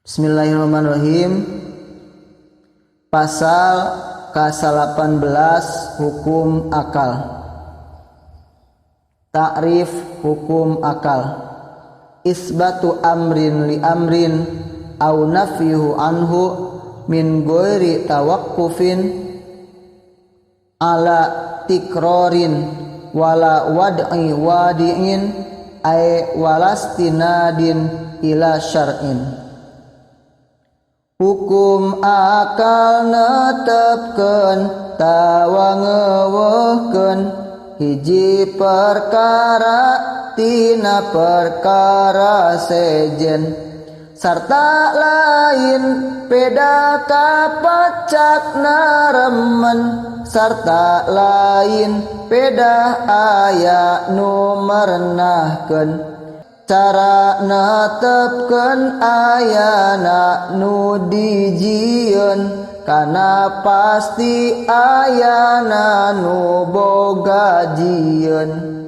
Bismillahirrahmanirrahim. Pasal ka-18 hukum akal. Ta'rif hukum akal. Isbatu amrin li amrin au nafyuhu anhu min ghairi tawaqqufin ala tikrorin wala wad'i wadi'in ay walastinadin ila syar'in. Hukum akal netepkeun tawa ngeuweuhkeun hiji perkara tina perkara sejen sarta lain beda kapacak naremen sarta lain beda aya nu merenahkeun cara netepkeun ayana nu dijieun kana pasti ayana nu boga jieun.